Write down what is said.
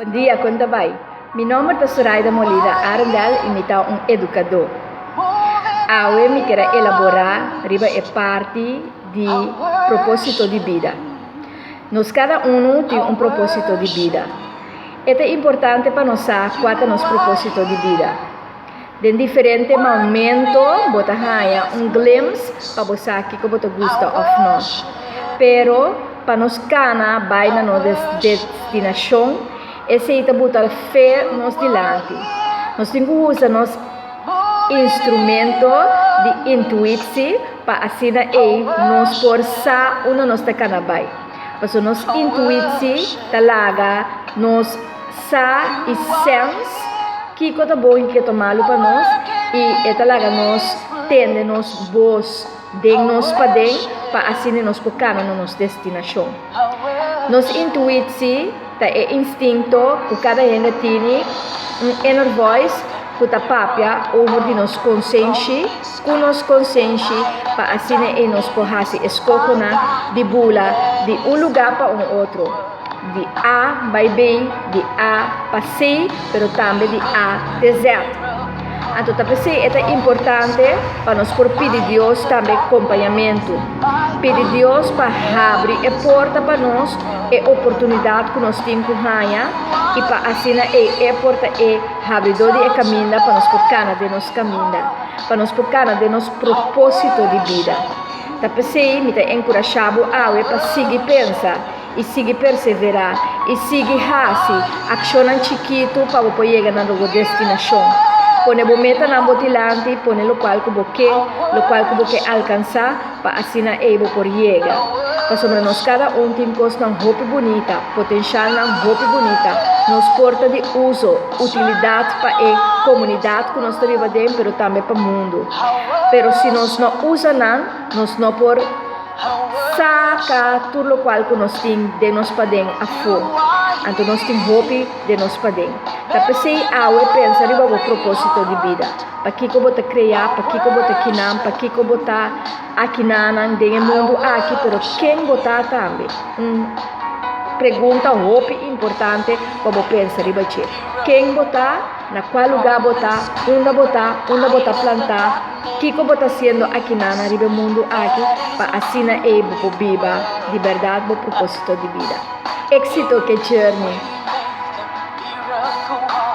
Bon dia, kon ta bai? Mi nomber ta Soraida Molina Arendel i mi ta un edukadó. Awe mi ker a elaborá riba e parti di propósito di bida. Nos kada unu tin un propósito di bida. E ta importante pa nos sa kua ta nos propósito di bida. Den diferente momento bo ta haña un glimpse pa bo sa kiko bo ta gusta òf no. Pero pa nos kana bai na nos destinashon, esei ta buta fe nos dilanti. Nos tin ku usa nos instrumento di intuitsi pa asina ei nos por sa unda nos ta kana bai. Pasobra nos intuitsi ta laga nos sa i sens kiko ta bon i kiko ta malu pa nos i e ta laga nos tende nos bos den nos paden pa asina nos por kana na nos destinashon. Nos intuitsi ta e instinto ku kada hende tini, un inner voice ku ta papia over di nos konsenshi, ku nos konsenshi pa asina ei nos por hasi eskohonan di bula di un lugá pa un otro. Di A bai B, di A pa C, pero tambe di A te Z. Anto ta p'esei e ta importante pa nos por pidi Dios tambe kompañamentu. Pidi Dios pa habri e porta pa nos, e oportunidat ku nos tin ku haña, i pa asina ei e por ta e habridó di e kaminda pa nos por kana den nos kaminda, pa nos por kana den nos propósito di bida. Ta p'esei mi ta enkurashá bo awe pa sigui pensa. i sigui perseverá i sigui hasi akshonnan chikitu pa bo por yega na bo destinashon. Pone bo metanan bo dilanti, pone lokual ku bo ke, lokual ku bo ke alkansá pa asina ei bo por yega. Pasobra nos kada un tin kosnan hopi bunita, potenshalnan hopi bunita. Nos por ta di uso, utilidat pa e komunidat ku nos ta biba den, pero tambe pa mundu. Pero si nos no usa nan, nos no por. Saka tur lokual ku nos tin den nos paden afó. Anto nos tin hopi den nos paden. Ta p'esei awe pensa riba bo propósito di bida. Pakiko bo ta kreá, pakiko bo ta kinan, pakiko bo ta akinanan den e mundu aki, pero ken bo ta tambe? Un pregunta hopi importante pa bo pensa riba dje. Ken bo ta? Na kua lugá bo ta? Unda bo ta? Unda bo ta plantá? Kiko bo ta hasiendo akinan riba e mundu aki pa asina ei bo por biba di bèrdat bo propósito di bida? Éksito ku e journey!